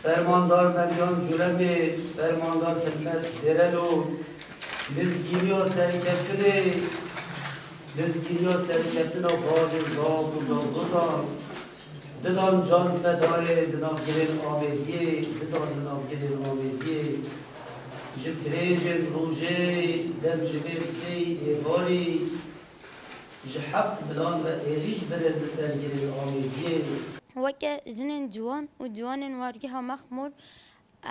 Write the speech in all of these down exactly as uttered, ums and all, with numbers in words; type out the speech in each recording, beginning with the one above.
Fermandar Meryan Culemê, Fermandar Hilmet Dêrelo, lizgîniya serkeftinê, lizgîniya serkeftina bavê zav û cazozan, didan can fedayê di nav gilên Amêdiyê, didan di nav gilên Amêdiyê. Ji tirêjên rojê dem ji vê sêy êvarî ji heft bilan ve êrîş birin li ser gilên Amêdiyê. Weke jinên ciwan û ciwanên wargeha Mexmûr,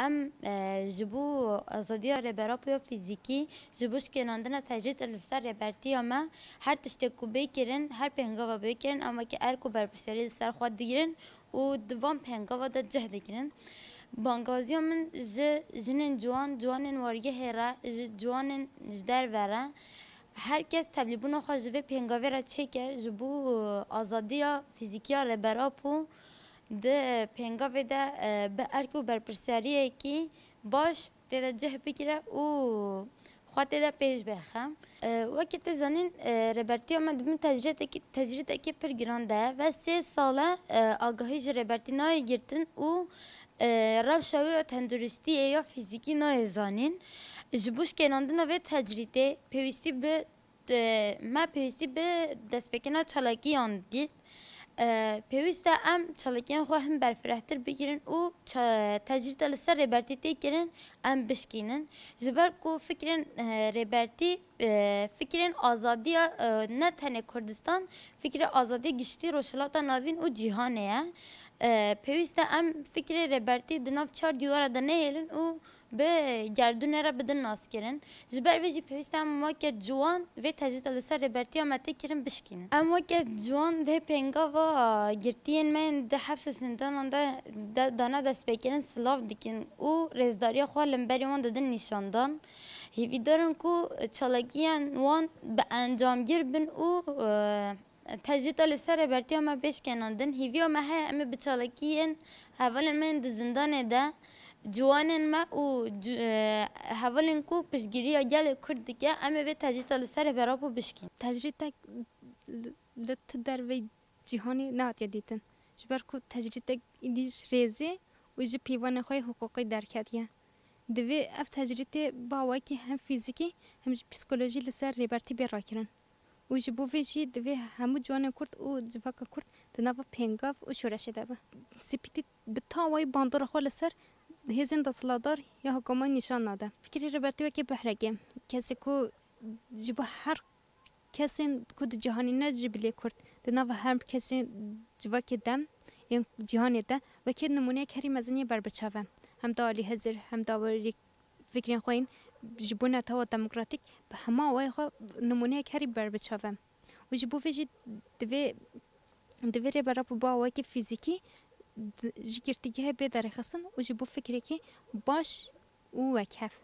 em, e, ji bo azadiya Rêber Apo ya fîzîkî, ji bo şikênandina tecrîd li ser rêbertiya me, her tiştê ku bê kirin, her pêngava bê kirin, em weke erk û berpirsiyarî li ser xwe digirin û di van pêngava de cih digirin. Bangaziya min ji jinên ciwan, ciwanên wargehê re, ji ciwanên ji derve re, her kes tevlîbûna xwe ji vê pêngavê re çêke, ji bo, e, azadiya fîzîkî ya Rêber Apo di pêngavê de, e, bi erk û berpirsiyariyekî baş tê de cih bigire û xwe tê de pêş bixe. E, wekî tê zanîn, e, rêbertiya me dibin tecrîdekî, tecrîdekî pir giran de ye. Ve sê sal e, e, agahî ji rêbertî nayê girtin û, e, rewşa wê ya tenduristiyê ya fîzîkî nayê zanîn. Ji bo şikênandina vê tecrîdê pêwîstî bi, e, me pêwîstî bi destpêkirina çalakiyan dît. E, pêwîst e em çalakiyên xwe hin berfirehtir bigirin û ça-, tecrîda li ser rêbertî tê kirin em bişkînin. Ji ber ku fikrên, e, rêbertî, e, fikrên azadiya, e, ne tenê Kurdistan, fikrê azadiya giştî Rojhilata Navîn û cîhanê ye. E, pêwîst e em fikrê rêbertî di nav çar dîwara de nehêlin û bi gerdûnê re bidin naskirin. Ji ber vê jî pêwîst e em weke ciwan vê tecrîda li ser rêbertiya me tê kirin bişkînin. Em weke ciwan vê pêngava girtiyên me yên di hefs û zindanan de, de, dane destpêkirin silav dikin û rêzdariya xwe li hemberî wan didin nîşandan. Hêvîdar in ku çalakiyên wan bi encamgir bin û, e, tecrîda li ser rêbertiya me bê şikênandin. Hêviya me heye em ê bi çalakiyên hevalên me yên di zindanê de, ciwanên me û ci-, e, hevalên ku piştgiriya gelê Kurd dike, em ê vê tecrîda li ser Rêber Apo bişkînin. Tecrîdek li, li ti derveyî cîhanê nehatiye dîtin. Ji ber ku tecrîdek êdî ji rêzê û ji pîvanê xwe yê hiqûqî derketiye. Divê ev tecrîdê bi awayekî hem fîzîkî hem jî psîkolojî li ser rêbertî bê rakirin. Û ji bo vê jî divê hemû ciwanên Kurd û civaka Kurd di nava pêngav û şoreşê de be. Sipîtî bi tawayî bandora xwe li ser hêzên desthilatdar ya hikûmetê nîşan nade. Fikirê Rêbertî wekî behrekê, kesê ku ji bo her kesên ku di cîhanê ne ji bilê Kurd, di nava her kesên civakê dem yên cîhanê de wekî nimûneyek herî mezin yê berbiçav e. Hem di alî hizir, hem di alî fikrên xwe yên ji bo netewa demokratîk bi hema awayê xwe nimûneyek herî berbiçav e. Û ji bo vê jî divê, divê Rêber Apo bi awayekî fîzîkî di, ji girtîgehê bê derêxistin û ji bo fikrekî baş û wekhev.